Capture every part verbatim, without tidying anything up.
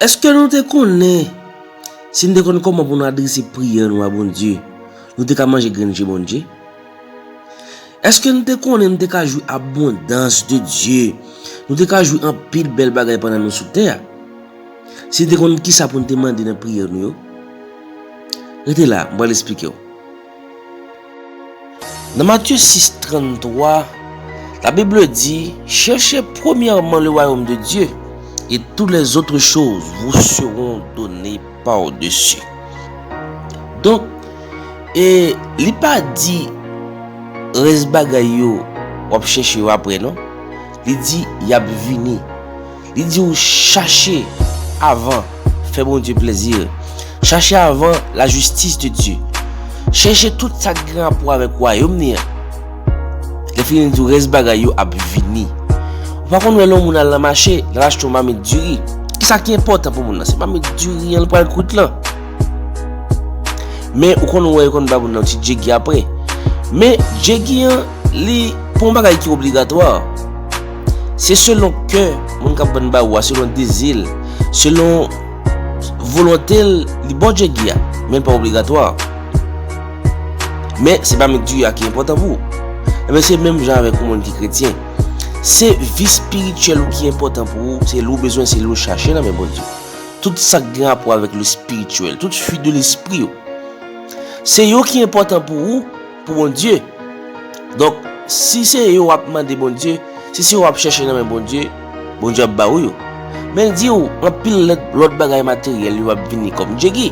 Èske nou te konnen, si n te konn kòman pou n adrese priyè nou a Bondye, nou te ka manje grenn je Bondye? Èske n te konnen n te ka jwi abondans de Dye? Nou te ka jwi anpil bèl bagay pandan nou sou tè a. Si n te konn kisa pou n te mande nan priyè nou yo? Rete la, m pral esplike w. Nan Matye sis tranntrwa, la Bible dit, cherchez premièrement le royaume de Dieu, et toutes les autres choses vous seront données par-dessus. Donk, e li pa di rès bagay yo w ap chèche yo apre, non. Li di y ap vini. Li di w chache avan fè Bondye plezi. Chache avan la justice de Dieu. Chèche tout sa k gen rapò avèk wayòm ni an. Lè fini di w rès bagay yo ap vini. Ou pa konn wè lè yon moun al nan mache, l al achte yon mamit diri. Kisa ki enpòtan pou moun nan? Se mamit diri an l pral kwit lan. Men ou konn wè yo konn ba moun nan yon ti djegi apre. Men djegi an, li pa yon bagay ki obligatwa. Se selon kè moun k ap vann ba ou a, selon dezi l, selon volonte l, li ba w djegi a, men l pa obligatwa. Men se pa mamit diri a ki enpòtan pou ou. Ebyen, se menm jan avèk yon moun ki kretyen. Se vi espirityèl ou ki enpòtan pou ou, se li w bezwen, se li w chache nan men Bondye. Tout sa k gen rapò avèk lespirityèl, tout fwi de lespri yo. Se yo ki enpòtan pou ou, pou Bondye. Donk, si se yo w ap mande Bondye, si se yo w ap chèche nan men Bondye, Bondye ap ba ou yo. Men l di w, anpil lòt, lòt bagay materyèl yo ap vini kòm djegi.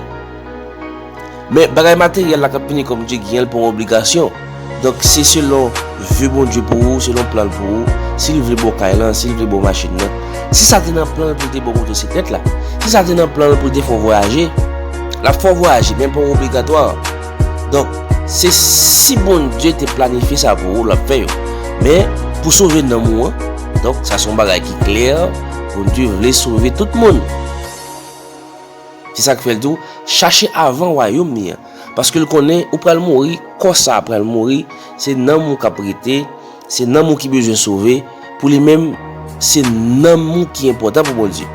Men bagay materyèl la k ap vini kòm djegi an, l pa yon obligasyon. Donk, se selon vye Bondye pou ou, selon plan l pou ou, si l vle ba w kay lan, si l vle ba w machin nan. Si sa te nan plan l pou l te ba w motosiklèt la, si sa te nan plan l pou l te fè w vwayaje, l ap fè w vwayaje, men l pa yon obligatwa. Donk, se si Bondye te planifye sa pou ou, l ap fè yo. Men, pou sove nanm ou an, donk, sa se yon bagay ki klè, Bondye vle sove tout moun. Se sa k fè l di w, chache avan wayòm ni an. Paske l konnen ou pral mouri, kò sa a pral mouri, se nanm ou k ap rete, se nanm ou ki bezwen sove, pou li menm, se nanm ou ki enpòtan pou Bondye.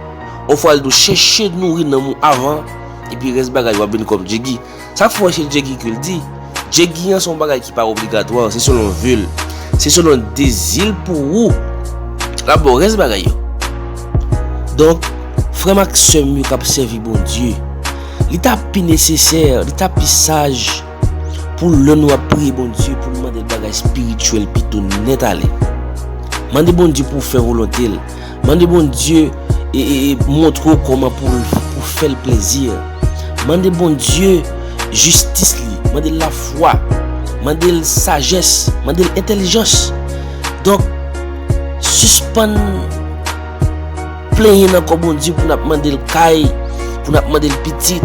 Yon fwa l di w chèche nouri nanm ou avan, epi rès bagay yo ap vin kòm djegi. Sa k fè w wè se djegi ke l di. Djegi an se yon bagay ki pa obligatwa, se selon vi l, se selon dezi l pou ou. L ap ba w rès bagay yo. Donk, frè m ak sè m yo k ap sèvi Bondye, li ta pi nesesè, li ta pi saj pou lè nou ap priye Bondye, pou nou mande l bagay espirityèl pito nèt ale. Mande Bondye pou w fè volonte l. Mande Bondye e, e, e montre w kòman pou l, pou fè l plezi. Mande Bondye jistis li, mande l lafwa, mande l sajès, mande l entèlijans. Donk, sispann plenyen nan kò Bondye pou n ap mande l kay, pou n ap mande l pitit,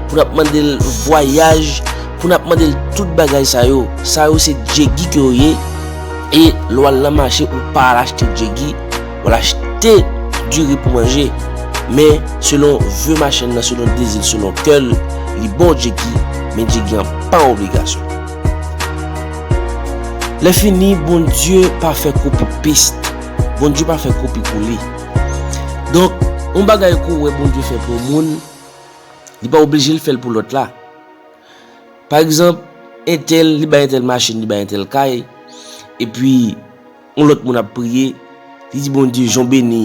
pou n ap mande l vwayaj, pou n ap mande l tout bagay sa yo. Sa yo se djegi ke yo ye. E lè w al nan mache, ou pa al achte djegi, w al achte diri pou manje. Men, selon ve machann nan, selon dezi l, selon kè l, li ba w djegi, men djegi an pa yon obligasyon. Lè fini, Bondye pa fè kopi pes. Bondye pa fè kopi kole. Donk, yon bagay ke w wè Bondye fè pou yon moun, li pa oblije l fè l pou lòt la. Pa egzanp, entèl, li bay entèl machin, li bay entèl kay, epi yon lòt moun ap priye, li di, Bondye, jan w beni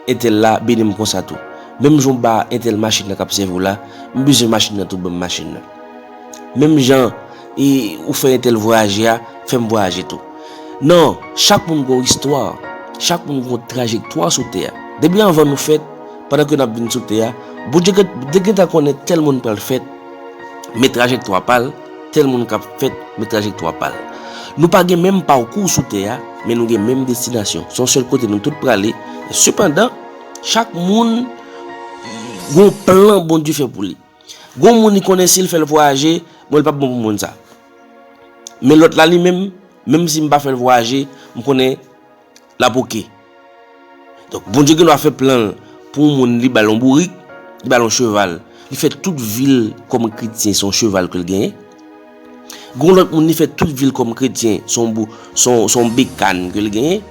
entèl la, beni m konsa tou. Menm jan w ba entèl machin nan k ap sèvi w la, m bezwen machin nan tou, ban m machin nan. Menm jan, e, ou fè entèl vwayaje a, fè m vwayaje tou. Non, chak moun gen yon istwa, chak moun gen yon trajektwa sou tè a. Depi anvan nou fèt, pandan ke n ap vin sou tè a, Bondye gen, te gentan konnen tèl moun pral fèt, men trajektwa pa l, tèl moun k ap fèt, men trajektwa pa l. Nou pa gen menm pakou sou tè a, men nou gen menm destinasyon. Se yon sèl kote nou tout prale. Sepandan, chak moun gen yon plan Bondye fè pou li. Gen yon moun li konnen si l fè l vwayaje, bon, li p ap bon pou moun sa. Men lòt la li menm, menm si m pa fè l vwayaje, m konnen l ap oke. Donk, Bondye gen dwa fè plan l pou yon moun, li ba l yon bourik, li ba l yon cheval. Li fè tout vi l kòm kretyen, se yon cheval ke l genyen. Gen yon lòt moun, li fè tout vi l kòm kretyen, se yon bou-, se yon, se yon bekàn ke l genyen.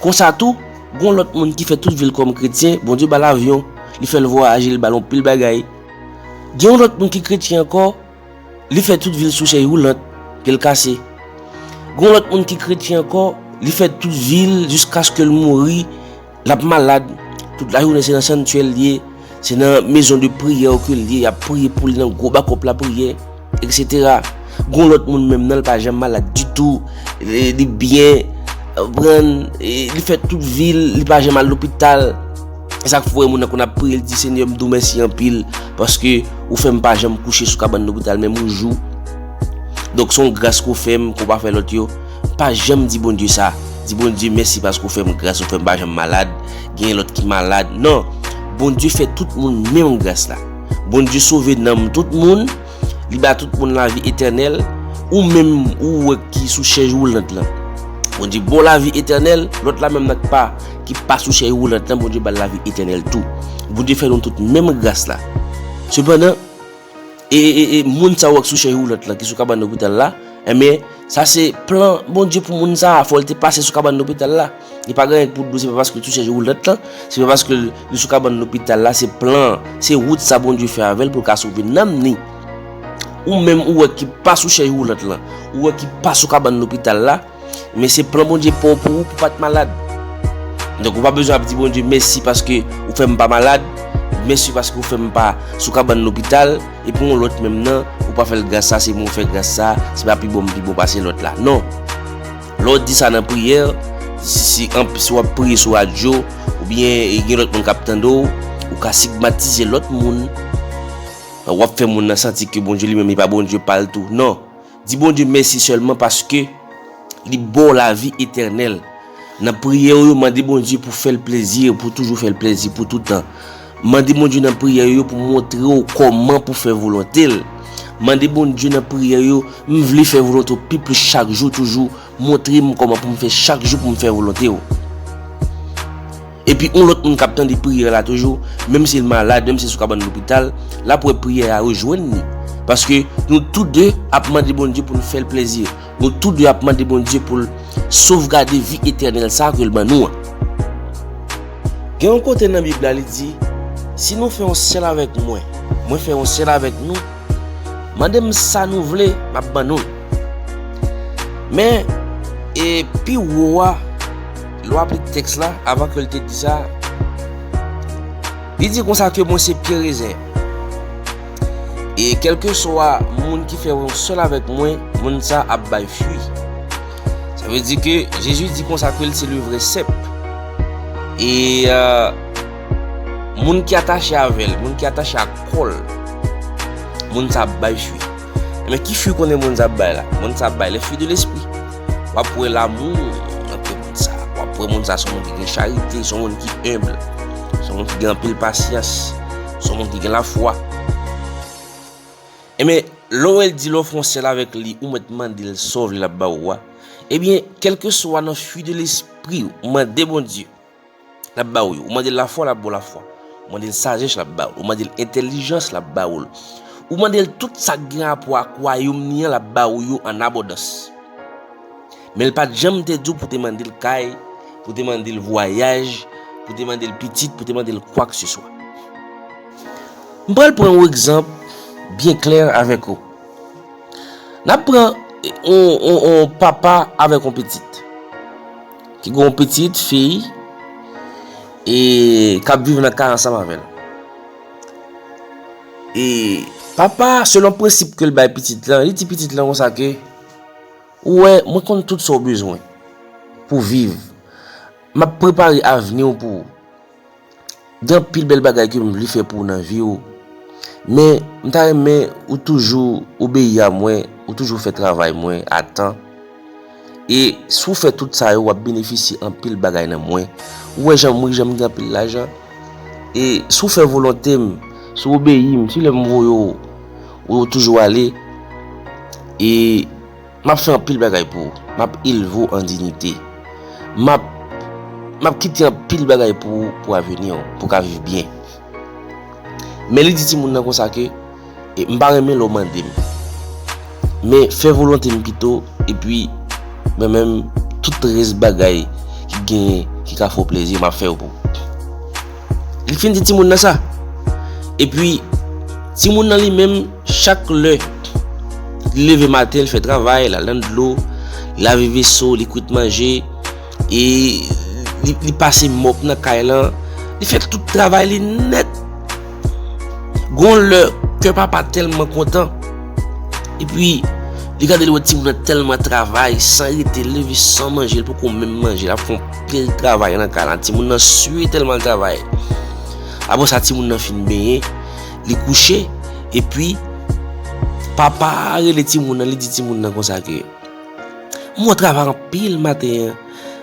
Konsa tou, gen yon lòt moun ki fè tout vi l kòm kretyen, Bondye ba l avyon, li fè l vwayaje, li ba l anpil bagay. Gen yon lòt moun ki kretyen ankò, li fè tout vi l sou chèz woulant, ke l kase. Gen yon lòt moun ki kretyen ankò, li fè tout vi l jiskaske l mouri, l ap malad. Tout lajounen se nan santyè l ye, se nan mezon de priyè yo ke l ye, y ap priye pou li nan gwo bakòp lapriyè, et cetera. Gen yon lòt moun menm nan, l pa janm malad ditou, e, li byen, konprann, e, li fè tout vi l, li pa janm al lopital. E sa k fè w wè moun nan konn ap priye, l di, Senyè, m di w mèsi anpil, paske ou fè m pa janm kouche sou kabann lopital menm yon jou. Donk, se yon gras ke w fè m, ke w pa fè lòt yo. Pa janm di Bondye sa. Di Bondye mèsi paske w fè m gras, ou fè m pa janm malad. Gen lòt ki malad. Non. Bondye fè tout moun menm gras la. Bondye sove nanm tout moun. Li ba tout moun lavi etènèl. Ou menm, ou wè ki sou chèz woulant lan, Bondye ba w lavi etènèl. Lòt la menm nan k pa, ki pa sou chèz woulant lan, Bondye ba l lavi etènèl tou. Bondye fè nou tout menm gras la. Sepandan, e, e, e, moun sa w wè k sou chèz woulant lan, ki sou kabann lopital la, enben, sa se plan Bondye pou moun sa a. Fò l te pase sou kabann lopital la. Li pa gen anyen pou di w, se pa paske l sou chèz woulant lan, se pa paske l sou kabann lopital la, se plan, se wout sa Bondye fè avè l pou l ka sove nanm ni. Ou menm ou wè ki pa sou chèz woulant lan, ou wè ki pa sou kabann lopital la, men se plan Bondye pran w pou ou pou w pa t malad. Donk, ou pa bezwen ap di Bondye mèsi paske ou fè m pa malad, mèsi paske ou fè m pa sou kabann lopital, epi yon lòt menm nan, ou pa fè l gras sa, se mwen w fè gras sa, se pa pi bon m pi bon pase lòt la. Non. Lè w di sa nan priyè, si, si, anp-, si w ap priye sou radyo, oubyen, e, gen lòt moun k ap tande w, ou ka stigmatize lòt moun. W ap fè moun nan santi ke Bondye li menm, li pa Bondye pa l tou. Non. Di Bondye mèsi sèlman paske li ba w lavi etènèl. Nan priyè w yo, mande Bondye pou fè l plezi, pou toujou fè l plezi, pou toutan. Mande Bondye nan priyè w yo pou montre w kòman pou fè volonte l. Mande Bondye nan priyè w yo, m vle fè volonte w pi plis chak jou toujou. Montre m kòman pou m fè chak jou pou m fè volonte w. Epi yon lòt moun k ap tande priyè la toujou, menm si l malad, menm si l sou kabann lopital, l ap wè priyè a yo jwenn li. Paske nou tou de ap mande Bondye pou n fè l plezi. Nou tou de ap mande Bondye pou l sovgade vi etènèl sa a ke l ban nou an. Gen yon kote nan Bib la, li di, si nou fè yon sèl avèk mwen, mwen fè yon sèl avèk nou, mande m sa nou vle, m ap ban nou l. Men, e pi wo a, lè w ap li tèks la, avan ke l te di sa, li di konsa ke mwen se pye rezen. E kèlkeswa moun ki fè yon sèl avèk mwen, moun sa ap bay fwi. Sa vle di ke Jezi di konsa ke l se le vrè sèp. E, euh, moun ki atache avè l, moun ki atache ak kò l, moun sa ap bay fwi. Men ki fwi konnen moun sa ap bay la? Moun sa ap bay les fruits de l'esprit. W ap wè lamou nan kè moun sa. W ap wè moun sa se yon moun ki gen charite, se yon moun ki enb, se yon moun ki gen anpil pasyans, se yon moun ki gen lafwa. Enben, lè w wè l di lè w fè yon sèl avèk li, ou mèt mande l sa w vle l ap ba ou a. Ebyen, kèlkeswa nan fruits de l'esprit, ou mande Bondye, l ap ba ou yo. Ou mande l lafwa, l ap ba w lafwa. Ou mande l sajès, l ap ba ou l. Ou mande l entèlijans, l ap ba ou l. Ou mande l tout sa k gen rapò ak wayòm ni an, l ap ba ou yo an abondans. Men l pa t janm te di w pou te mande l kay, pou te mande l vwayaj, pou te mande l pitit, pou te mande l kwakseswa. M pral pran yon egzanp byen klè avèk ou. N ap pran yon, yon, yon papa avèk yon pitit. Ki gen yon pitit fi, e k ap viv nan kay ansanm avè l. E papa, selon prensip ke l bay pitit lan, li di pitit lan konsa ke, ou wè, mwen konn tout sa w bezwen pou viv. M ap prepare avni w pou ou. Gen anpil bèl bagay ke m vle fè pou ou nan vi w. Men, m ta renmen ou toujou obeyi a mwen, ou toujou fè travay mwen a tan. E si w fè tout sa yo, w ap benefisye anpil bagay nan mwen. Ou wè jan m ri, jan m gen anpil lajan. E si w fè volonte m, si w obeyi m, si lè m voye w, ou toujou ale, e m ap fè anpil bagay pou ou. M ap elve w an diyite. M ap, m ap kite anpil bagay pou ou, pou avni w, pou w ka viv byen. Men li di timoun nan konsa ke, e, m pa renmen lè w mande m. Men fè volonte m pito, epi mwen menm, tout rès bagay ki genyen, ki ka fè w plezi, m ap fè yo pou ou. Li fin di timoun nan sa. Epi, timoun nan li menm, chak lè, li leve maten, li fè travay, l al nan dlo, li lave veso, li kwit manje, e li, li pase mòp nan kay lan, li fè tout travay li nèt. Gon lè, kè papa tèlman kontan. Epi, li gade, li wè timoun nan tèlman travay, san rete, leve san manje, li poko menm manje, l ap fè yon pil travay nan kay lan. Timoun nan swe tèlman l travay. Apre sa, timoun nan fin benyen, li kouche, epi papa a rele timoun nan, li di timoun nan konsa ke, "M wè w travay anpil maten an.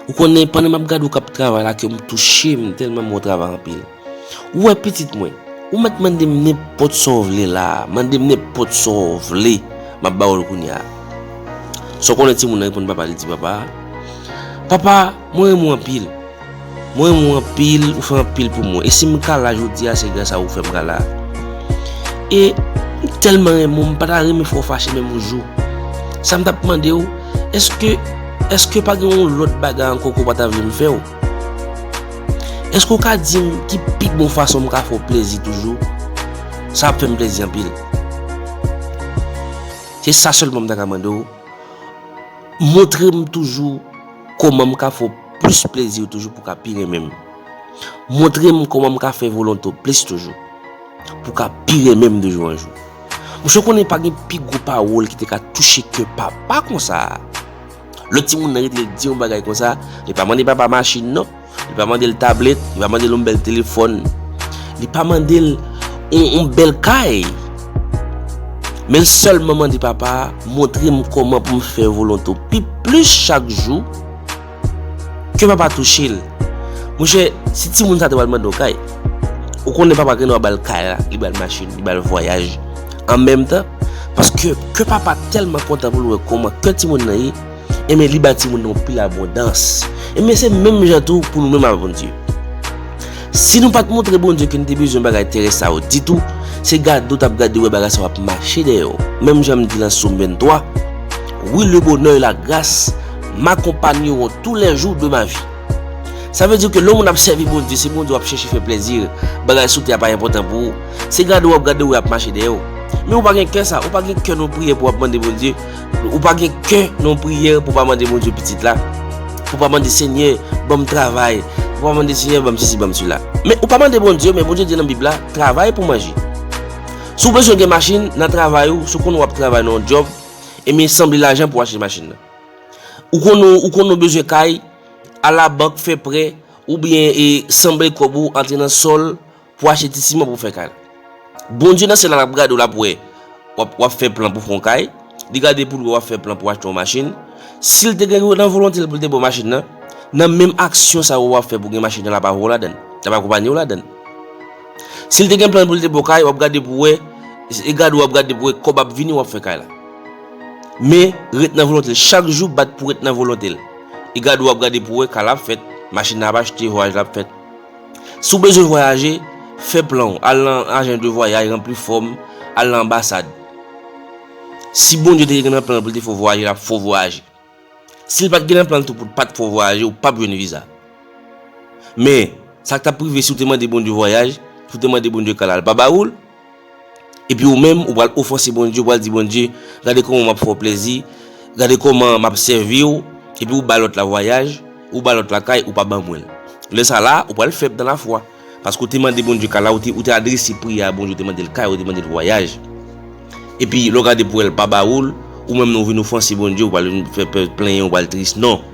Ou konnen, pandan m ap gade w k ap travay la, kè m touche m, tèlman m wè w travay anpil. Ou wè pitit mwen, ou mèt mande m nenpòt sa w vle la, mande m nenpòt sa w vle, m ap ba w l kounye a." Sa w konnen timoun nan reponn papa, li di papa, "Papa, mwen renmen w anpil. Mwen renmen w anpil, ou fè anpil pou mwen. E si m ka la jodi a, se gras a ou fè m ka la. E m tèlman renmen w, m pa ta renmen fè w fache menm yon jou. Sa m t ap mande w, èske, èske pa gen yon lòt bagay ankò ke w pa ta vle m fè w? Èske w ka di m ki pi bon fason m ka fè w plezi toujou? Sa ap fè m plezi anpil. Se sa sèlman m ta ka mande w. Montre m toujou kòman m ka fè w plis plezi toujou pou w ka pi renmen m. Montre m kòman m ka fè volonte w plis toujou pou w ka pi renmen m de jou an jou." Monchè, w konnen pa gen pi gwo pawòl ki te ka touche kè papa konsa. Lè timoun nan rete l di yon bagay konsa, li pa mande papa machin non. Li pa mande l tablèt, li pa mande l yon bèl telefòn. Li pa mande l yon, yon bèl kay. Men l sèlman mande papa a, montre m kòman pou m fè volonte w pi plis chak jou, ke papa touche l. Monchè, si timoun sa te pral mande yon kay, ou konnen papa gen dwa ba l kay la, li ba l machin, li ba l vwayaj. An menm tan, paske kè papa tèlman kontan pou l wè kòman kè timoun nan ye, enben, li ba timoun nan yon pil abondans. Enben, se menm jan tou pou nou menm avèk Bondye. Si nou pa t montre Bondye ke n te bezwen bagay terès sa yo ditou, se gade w t ap gade wè bagay sa yo ap mache dèyè w. Menm jan m di nan Sòm venntwa, "Oui, le bonheur et la grâce m'accompagneront tous les jours de ma vie." Sa vle di ke lè yon moun ap sèvi Bondye, se Bondye w ap chèche fè plezi, bagay sou tè a pa enpòtan pou ou. Se gade w ap gade wè ap mache dèyè w. Men ou pa gen kè sa, ou pa gen kè nan yon priyè pou w ap mande Bondye. Ou pa gen kè nan yon priyè pou w pa mande Bondye pitit la, pou w pa mande Senyè, ban m travay, pou w pa mande Senyè, ban m sesi, ban m sela. Men ou pa mande Bondye, men Bondye di nan Bib la, travay pou manje. Si w bezwen gen machin, nan travay ou, si w konn w ap travay nan yon djòb, ebyen sanble lajan pou w achte machin nan. Ou konn ou, ou konn ou bezwen kay, al labank fè prè, oubyen e sanble kòb ou antre nan sòl pou achte ti siman pou fè kay la. Bondye nan syèl la l ap gade w, l ap wè w ap, w ap fè plan pou fè yon kay, li gade pou l wè w ap fè plan pou achte yon machin. Si l te gen nan volonte l pou l te ba w machin nan, nan menm aksyon sa yo w ap fè pou gen machin nan, l ap avè w ladan l, l ap akonpanye w ladan l. Si l te gen plan pou l te ba w kay, w ap gade pou wè, e gade w ap gade pou wè kòb ap vini w ap fè kay la. Men, ret nan volonte l. Chak jou bat pou ret nan volonte l. E gade w ap gade pou wè kay la ap fèt, machin nan ap achte, vwayaj la ap fèt. Si w bezwen vwayaje, fè plan w. Al nan ajan de vwayaj, ranpli fòm, al nan anbasad. Si Bondye te gen nan plan l pou l te fè w vwayaje, l ap fè w vwayaje. Si l pa t gen nan plan l tou pou l pa t fè w vwayaje, ou p ap jwenn viza. Men, sa k t ap rive si w te mande Bondye vwayaj, si w te mande Bondye kay la, l pa ba ou l? Epi ou menm, ou pral ofanse Bondye, ou pral di Bondye, "Gade kòman m ap fè w plezi, gade kòman m ap sèvi w," epi ou ba lòt la vwayaj, ou ba lòt la kay, ou pa ban mwen l. Lè sa la, ou pral fèb nan lafwa. Paske ou te mande Bondye kay la, ou te, ou te adrese priyè a Bondye, ou te mande l kay, ou te mande l vwayaj. Epi, lè w gade pou wè l pa ba ou l, ou menm ou vin ofanse Bondye, ou pral vin fè pè plenyen, ou pral tris. Non.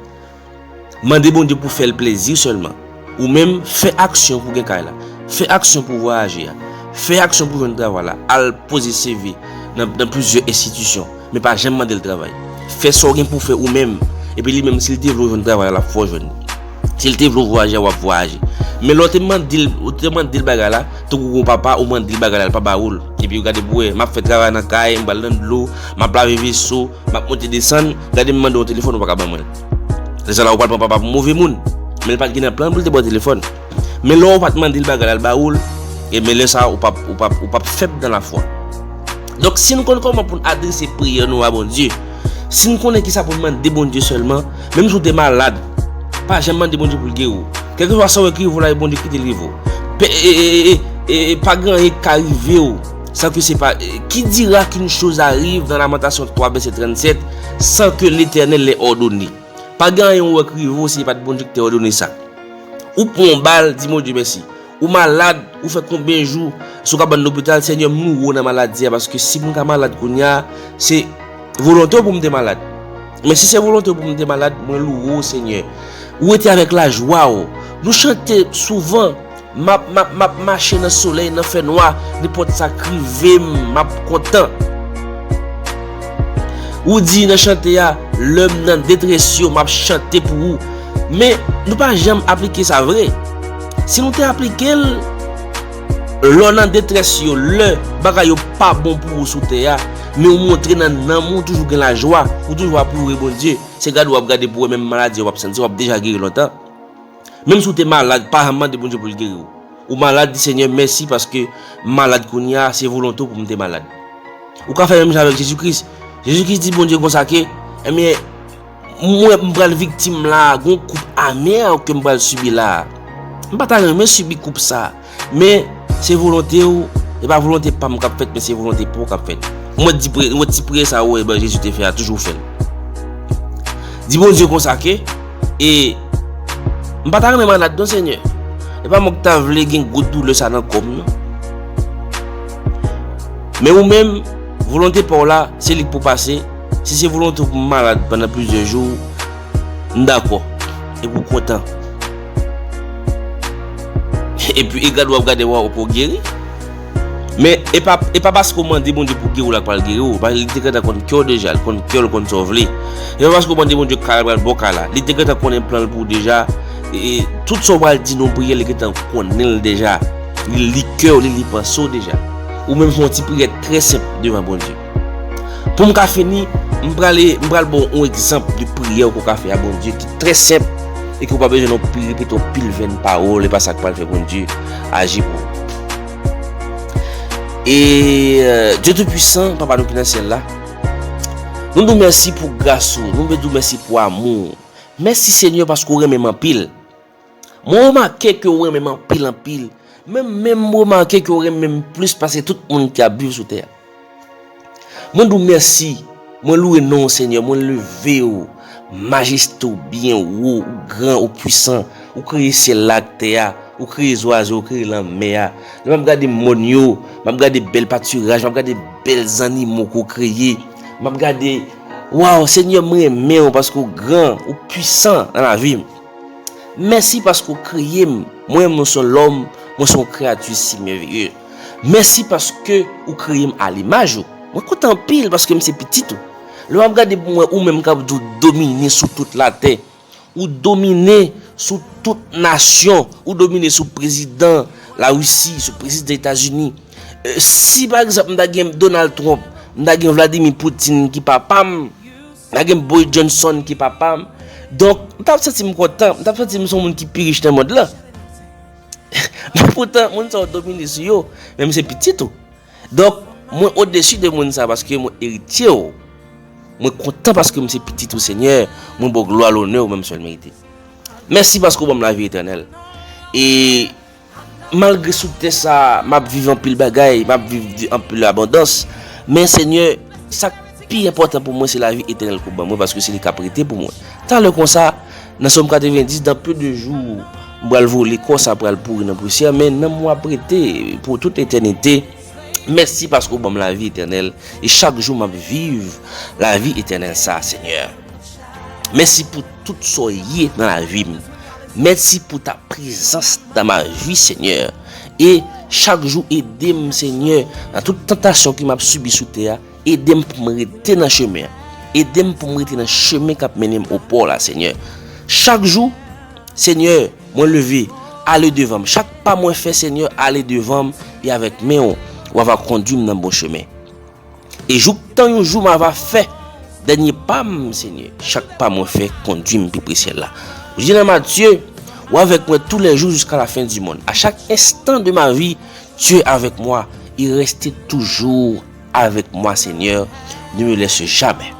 Mande Bondye pou fè l plezi sèlman. Ou menm, fè aksyon pou gen kay la. Fè aksyon pou vwayaje a. Fè aksyon pou jwenn travay la. Al poze C V nan, nan plizyè enstitisyon. Men pa janm mande l travay. Fè sa w gen pou fè ou menm. Epi li menm, si l te vle w jwenn travay la, l ap fè w jwenn li. Si l te vle w vwayaje a, w ap vwayaje. Men lè w te mande l, ou te mande l bagay la, tankou yon papa, ou mande l bagay la, l pa ba ou l. Epi ou gade pou wè, m ap fè travay nan kay, m pral nan dlo, m ap lave veso, m ap monte desann, gade m mande w yon telefòn, ou pa ka ban mwen l. Lè sa la, ou pral pran papa pou move moun. Men l pa t gen nan plan pou l te ba w telefòn. Men lè w pa t mande l bagay la, l ba ou l, e men lè sa, ou p ap, ou p ap, ou p ap fèb nan lafwa. Donk, si n konn kòman pou n adrese priyè nou a Bondye, si n konnen kisa pou n mande Bondye sèlman, menm si w te malad, pa janm mande Bondye pou l geri w. Kèlkeswa sa w ekri, voye Bondye kite l rive w. Pe- e- e- e- e- e- pa gen anyen k ka rive w san ke se pa, e, qui dira qu'une chose arrive dans Lamentations trois, verset trente-sept, sans que l'Éternel l'ait ordonné? Pa gen anyen ou wè k rive w si se pa t Bondye ki te òdone sa. Ou pran yon bal, di Bondye mèsi. Ou malad, ou fè konbyen jou sou kabann lopital, Senyè, m louwe w nan maladi a, paske si m ka malad kounye a, se volonte w pou m te malad. Men si se volonte w pou m te malad, mwen louwe w, Senyè. Ou rete avèk lajwa w. Nou chante souvan, m ap, m ap, m ap mache nan solèy, nan fènwa, nenpòt sa k rive m, m ap kontan. Ou di nan chante a, lè m nan detrès yo, m ap chante pou ou. Men, nou pa janm aplike sa vre. Si nou te aplike l, lè w nan detrès yo, lè bagay yo pa bon pou ou sou tè a, men ou montre nan nanm ou toujou gen lajwa, ou toujou ap louwe Bondye, se gade w ap gade pou wè menm maladi a w ap santi, w ap deja geri lontan. Menm si w te malad, pa janm mande Bondye pou l geri w. Ou malad, di, Senyè, mèsi paske m malad kounye a, se volonte w pou m te malad. Ou ka fè menm jan avèk Jezi Kris. Jezi Kris di Bondye konsa ke, ebyen, mwen, m pral viktim la a, gon kou amè ke m pral sibi la a. M pa ta renmen sibi kou sa a. Men, se volonte w, e pa volonte pa m k ap fèt, men se volonte pa w k ap fèt. Mwen di priyè, mwen ti priyè sa ou wè Jezi te fè a, toujou fè l. Di Bondye konsa ke, e, m pa ta renmen malad non, Senyè. E pa mwen k ta vle gen gwo doulè sa nan kò m non. Men ou menm, volonte pa w la, se li k pou pase. Si se volonte w pou m malad pandan plizyè jou, m dakò. Epi w kontan. Epi e gade w ap gade w pou w geri. Men e pa, e pa paske w mande Bondye pou geri w la k pral geri w. Paske li te gentan konn kè w deja, li konn kè w, li konn sa w vle. E pa paske w mande Bondye kay la pral ba w kay la. Li te gentan konnen plan l pou w deja. E, e tout sa w pral di nan yon priyè, li gentan konnen l deja. Li li kè w, li li panse w deja. Ou menm fè yon ti priyè trè senp devan Bondye. Pou m ka fini, m prale, m pral ba w yon egzanp de priyè ke w ka fè a Bondye ki trè senp e ke w pa bezwen non pil repete yon pil venn pawòl, e pa sa k pral fè Bondye aji pou ou. E, euh, Dye Toupisan, Papa nou ki nan syèl la, nou di w mèsi pou gras ou, nou vle di w mèsi pou amou w. Mèsi Senyè paske w renmen m anpil. Mwen remake ke w renmen m anpil, anpil. Men, men m remake ke w renmen m plis pase tout moun ki ap viv sou tè a. Mwen di w mèsi. Mwen louwe non w, Senyè. Mwen leve w. Majeste w byen wo, ou gran, ou pwisan. Ou kreye syèl la ak tè a. Ou kreye zwazo, ou kreye lanmè a. Lè m ap gade mòn yo, m ap gade bèl patiraj, m ap gade bèl zannimo ke w kreye. M ap gade, waw, Senyè, m renmen w paske w gran, ou pwisan nan lavi m. Mèsi paske w kreye m. Mwen, mwen se yon lòm, mwen se yon kreyati si mèveye. Mèsi paske ou kreye m a limaj ou. Mwen kontan anpil paske m se pitit ou. Lè w ap gade pou mwen, ou menm k ap di w domine sou tout latè. Ou domine sou tout nasyon. Ou domine sou prezidan Larisi, sou prezidan Etazini. E, si pa egzanp m ta gen Donald Trump, m ta gen Vladimir Putin ki papa m, m ta gen Boris Johnson ki papa m, donk, m t ap santi m kontan, m t ap santi m se yon moun ki pi rich nan mond lan. Men poutan, moun sa yo domine sou yo, men m se pitit ou. Donk, mwen odesi de moun sa paske mwen eritye w. Mwen kontan paske m se pitit ou, Senyè. Mwen ba w glwa, lonè ou menm sèl merite. Mèsi paske w ban m lavi etènèl. E malgre sou tè sa a, m ap viv anpil bagay, m ap viv de, anpil abondans. Men, Senyè, sa k pi enpòtan pou mwen, se lavi etènèl ke w ban mwen, paske se li k ap rete pou mwen. Talè konsa, nan Sòm katrevendis, dans peu de jours, m pral vole, kò sa pral pouri nan pousyè, men nanm mwen ap rete pou tout etènite. Mèsi paske w ban m lavi etènèl, e chak jou m ap viv lavi etènèl sa a, Senyè. Mèsi pou tout sa w ye nan lavi m. Mèsi pou ta prezans dans ma vie, Senyè. E chak jou ede m, Senyè, nan tout tantasyon ke m ap sibi sou tè a, ede m pou m rete nan chemen an. Ede m pou m rete nan chemen k ap mennen m o pò la, Senyè. Chak jou, Senyè, mwen leve, ale devan m. Chak pa mwen fè, Senyè, ale devan m, e avèk men w, w ava kondui m nan bon chemen. E jouktan yon jou m ava fè dènye pa m, Senyè, chak pa mwen fè kondui m pi pre syèl la. Ou di nan Matye, ou avèk mwen tous les jours jusqu'à la fin du monde. À chaque instant de ma vie, Dieu est avec moi. Il reste toujours avec moi, Seigneur. Ne me laisse jamais.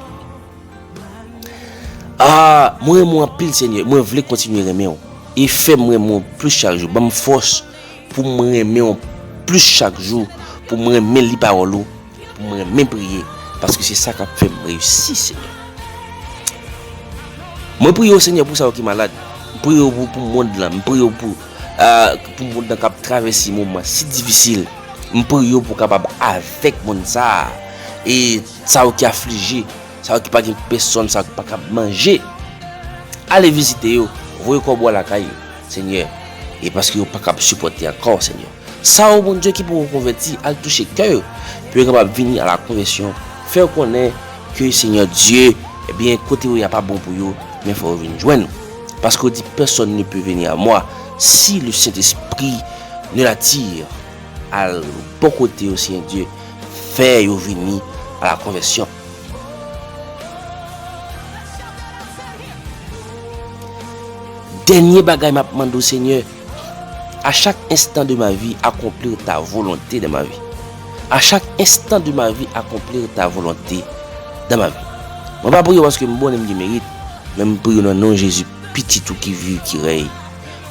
Ah, mwen renmen w anpil, Senyè. Mwen vle kontinye renmen w. E fè m renmen w plis chak jou. Ban m fòs pou m renmen w plis chak jou, pou m renmen li pawòl ou, pou m renmen priye, paske se sa k ap fè m reyisi, Senyè. Mwen priye w, Senyè, pou sa yo ki malad. M priye w pou, pou mond lan. M priye w pou, ah, pou mond lan k ap travèse moman si difisil. M priye w pou w kapab avèk mond sa a. E sa yo ki aflije, sa yo ki pa gen pèsonn, sa yo ki pa kab manje. Ale vizite yo, voye kòb ou lakay yo, Senyè. E paske yo pa kab sipòte ankò, Senyè. Sa yo, Bondye, ki poko konvèti, al touche kè yo, pou yo kapab vini a la konvèsyon. Fè yo konnen ke Senyè Dye, ebyen, kote yo ye a pa bon pou yo, men fò yo vin jwenn ou. Paske ou di, personne ne peut venir à moi si le Saint-Esprit ne l'attire. Al bò kote yo, Senyè Dye, fè yo vini a la konvèsyon. Dènye bagay m ap mande w, Senyè, à chaque instant de ma vie, accomplir ta volonté dans ma vie. À chaque instant de ma vie, accomplir ta volonté dans ma vie. Mwen pa priye w paske m bon e m gen merit, men m priye w nan non Jezi, pitit ou ki viv, ki rèy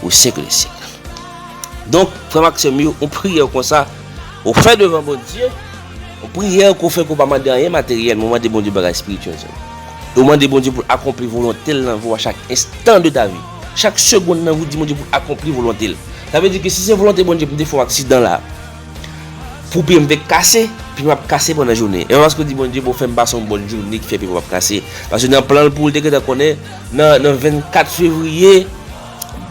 au siècle des siècles. Donk, frè m ak sè m yo, yon priyè konsa, ou fè devan Bondye, yon priyè ke w fè ke w pa mande anyen materyèl, men w mande Bondye bagay espirityèl sèlman. E w mande Bondye pou l akonpli volonte l nan vi w a chak enstan de ta vi. Chak segonn nan vi w, di Bondye pou l akonpli volonte l. Sa vle di ke si se volonte Bondye pou m te fè yon aksidan la, pou pye m te kase, pye m ap kase pandan jounen. E pa paske w di Bondye pou w fè m pase yon bòn jounen ki fè pye m ap kase. Paske nan plan l pou l te gentan konnen, nan, nan vennkat fevriye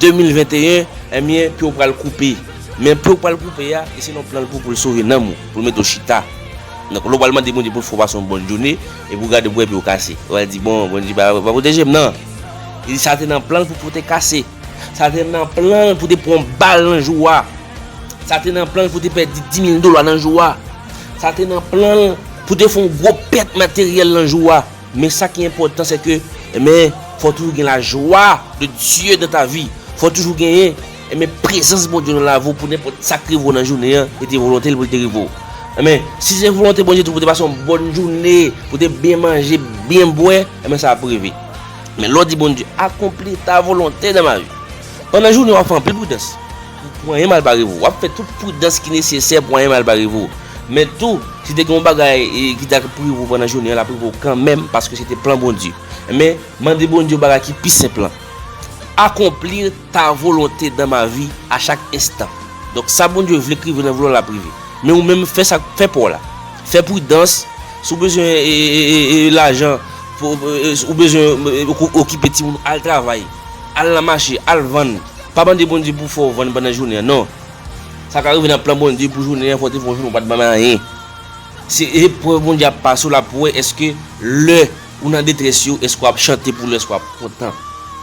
de mil venteyen, ebyen, pye w pral koupe. Men pye w pral koupe a, e se nan plan l pou, pou l sove nanm ou, pou l mete w chita. Donk, lè w pral mande Bondye pou l fè w pase yon bòn jounen, epi w gade pou w wè pye w kase. Ou pral di, bon, Bondye pa, pa pwoteje m, non. E sa te nan plan l pou, pou te kase. Sa te nan plan l pou te pran yon bal nan jou a. Sa te nan plan l pou te pèdi dis mil dola nan jou a. Sa te nan plan l pou te fè yon gwo pèt materyèl nan jou a. Men sa ki enpòtan, se ke, men, fò toujou gen la joie de Dieu dans ta vie. Fò toujou genyen, men, prezans Bondye nan lavi w pou nenpòt sa k rive w nan jounen an, e te volonte l pou l te rive w. Men, si se volonte Bondye tou pou te pase yon bòn jounen, pou te byen manje, byen bwè, men sa ap rive. Men lè w di Bondye, accomplis ta volonté dans ma vie. Pandan jounen w ap fè anpil pridans. Pou, pou anyen mal pa rive w. W ap fè tout pridans ki nesesè pou anyen mal pa rive w. Men tou, si te gen yon bagay, e, ki ta pou rive w pandan jounen an, l ap rive w kanmenm, paske se te plan Bondye. Men, mande Bondye yon bagay ki pi senp lan. Accomplir ta volonté dans ma vie à chaque instant. Donk, sa Bondye vle k rive nan vi w la, l ap rive. Men ou menm, fè sa, fè pa w la. Fè pridans. Si w bezwen, e, e, e, e, lajan, pou, e, e, ou bezwen, e, oku-, okipe timoun, al travay. Al nan mache, al vann. Pa mande Bondye pou fè w vann pandan jounen an, non. Sa ka rive nan plan Bondye pou jounen an, fò w te fè yon jounen w pa t vann anyen. Se eprèv Bondye ap pase w la pou wè èske lè ou nan detrès yo, èske w ap chante pou l, èske w ap kontan.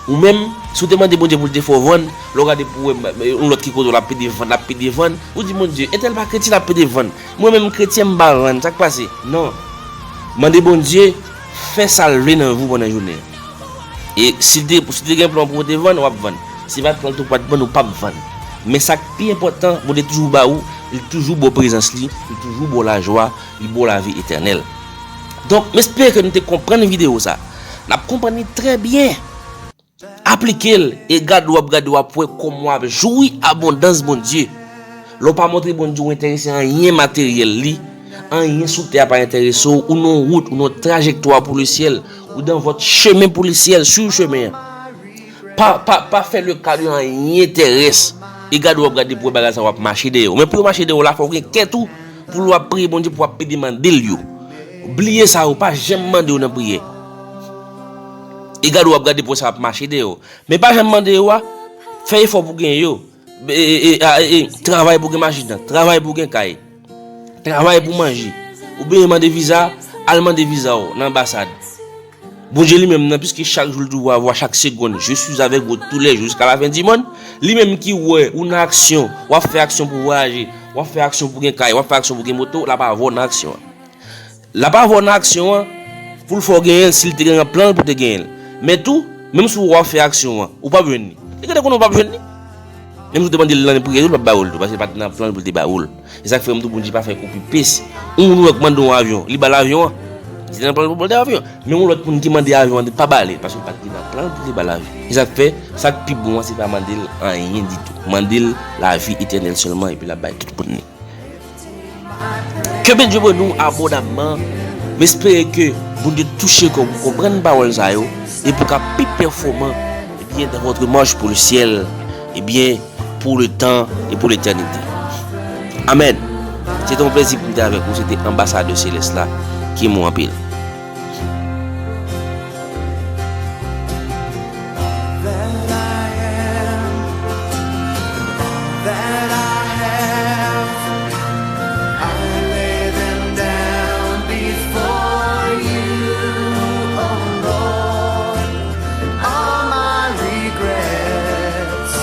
Ou menm, si w te mande Bondye pou l te fè w vann, lè w gade pou w wè yon lòt ki kote w l ap pede vann, l ap pede vann, ou di, Bondye, entèl pa kretyen, l ap pede vann. Mwen menm kretyen, m pa vann, sa k pase? Non. Mande Bondye, fè sa l vle nan vi w pandan jounen an. E si l te, si l te gen plan pou w te vann, w ap vann. Si pa t plan tou, w pa t vann, ou p ap vann. Men sa k pi enpòtan, Bondye toujou ba ou, li toujou ba w prezans li, li toujou ba w lajwa, li ba w lavi etènèl. Donk, m espere ke nou te konprann videyo sa. N ap konprann li trè byen. Aplike l, e gade w ap gade, w ap wè kòman w ap jwi abondans Bondye. Lè w pa montre Bondye w enterese anyen materyèl li, anyen sou tè a pa enterese w, ou nan yon wout, ou nan yon trajektwa pou lesyèl, ou dans votre chemin pou lesyèl, swiv chemen an. Pa, pa, pa fè le ka de anyen terès. E gade w ap gade pou wè bagay sa yo ap mache dèyè w. Men pou yo mache dèyè w la, fò w gen kè tou, pou lè w ap priye Bondye, pou w ap pede mande l yo. Bliye sa yo, pa janm mande yo nan priyè. E gade w ap gade pou wè sa yo ap mache dèyè w. Men pa janm mande yo a, fè efò pou w gen yo. E, e, e, a, e, e, travay pou w gen machin nan, travay pou w gen kay. Travay pou manje. Ou bezwen mande viza, al mande viza w nan anbasad. Bondye li menm nan, piske chak jou l di w, w a, chak segonn, je suis avec vous tous les jours jusqu'à la fin du monde. Li menm ki wè ou nan aksyon, w ap fè aksyon pou vwayaje, w ap fè aksyon pou gen kay, w ap fè aksyon pou gen moto, l ap avè w nan aksyon an. L ap avè w nan aksyon an, pou l fè w genyen l, si l te gen nan plan l pou te genyen l. Men tou, menm si w wè w ap fè aksyon an, ou p ap jwenn li. Li gentan konnen w p ap jwenn li. Menm si w te mande l nan priyè tou, l p ap ba ou l tou, paske l pa t nan plan l pou l te ba ou l. E sa k fè m di w Bondye pa fè koupipes. Yon moun ou wè k mande w yon avyon, li ba l avyon an. Li te nan plan pou l te avyon. Men yon lòt moun ki mande avyon an, li pa ba li, paske li pa t gen nan plan pou li ba l avyon. E sa k fè, sa k pi bon an, se pa mande l anyen ditou. Mande l lavi etènèl sèlman, epi l ap bay tout moun li. Ke Bondye beni w abondamman. M espere ke Bondye touche kè w pou konprann pawòl sa yo e pou w ka pi pèfòman, ebyen, dans votre marche pour le ciel, ebyen, pour le temps et pour l'éternité. Amèn. Se te yon plèzi pou m te avèk ou. Se te anbasadè selès la ki mou anpil. That I am, that I have, I lay them down before you, oh Lord. All my regrets,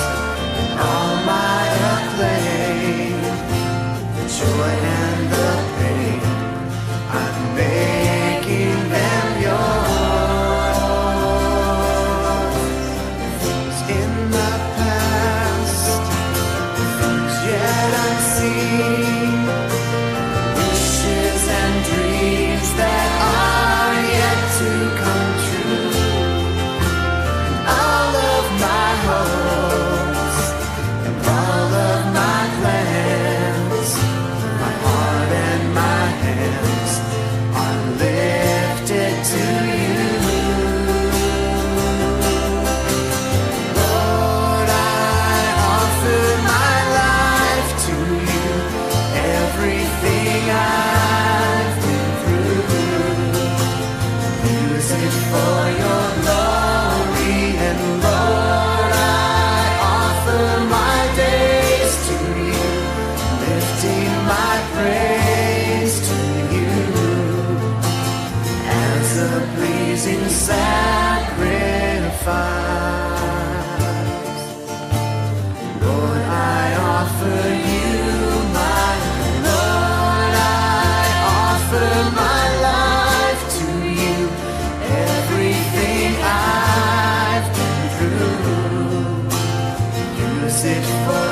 all my acclaim, the joy and the pain, I'm making them yours. Things in the past, things yet unseen, wishes and dreams that are yet to come true. And all of my hopes and all of my plans, my heart and my hands are lifted to you. Lord, I offer my life to you. Everything I've been through, use it for your glory, and Lord, I offer my days to you, lifting my praise to you as a pleasing sacrifice. Lord, I offer you my, Lord, I offer my life to you. Everything I've been through, use it for